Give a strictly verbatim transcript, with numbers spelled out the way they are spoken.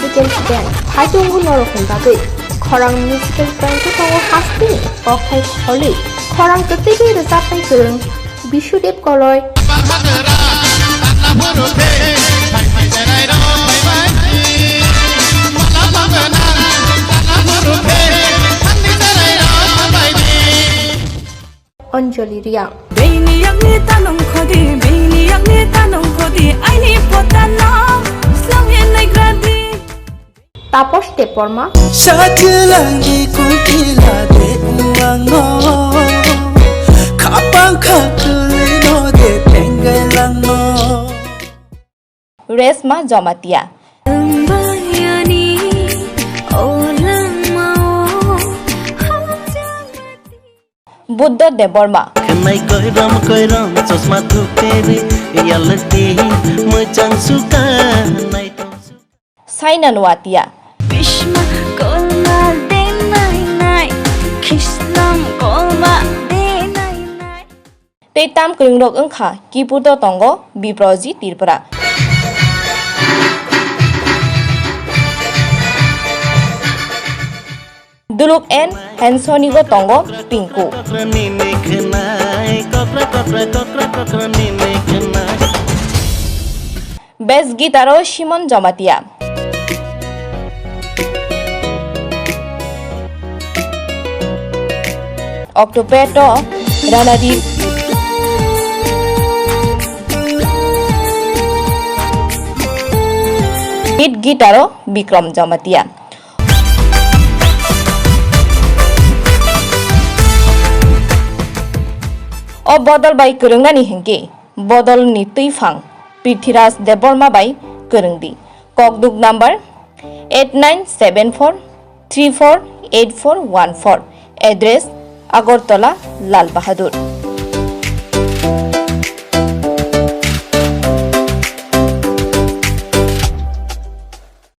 Municipal Band, Haitung norokni bagwi Khorang Municipal Band tongo hasteni kokthai kholi, khorang kwtwi rwchapnai kwrwng Bisudeb Koloi. Anjali Reang. Bini yakni tanong khodi, bini yakni tanong khodi, aini potano slangwi naigradi. Taposh Debbarma. Sakhilangi kukhila de uangno, khapang khaklino de tengai langno. Resma Jamatia. Wngbayani o langmao hapjagati. Buddha Debbarma. Khnai koirom koirom chosma thuperi yalti mwchang suka naitong suka. Saina Nuatia. Bishma kolma de nai nai, khislam kolma de nai nai. Tei tam kwrwngrok wngkha keyboardo tongo Biproji Tripura. Duluk N Hensonigo tongo Pinku. Bass guitaro Simon Jamatia. Octopad o Ranadip. Lead guitar o Bikram Jamatia. O bodol bai kwrwngnani hinkhe bodolni twiphang Prithviraj Debbarma bai kwrwngdi. Kokduk number eight nine seven four three four eight four one four. Address Agartala, Lal Bahadur.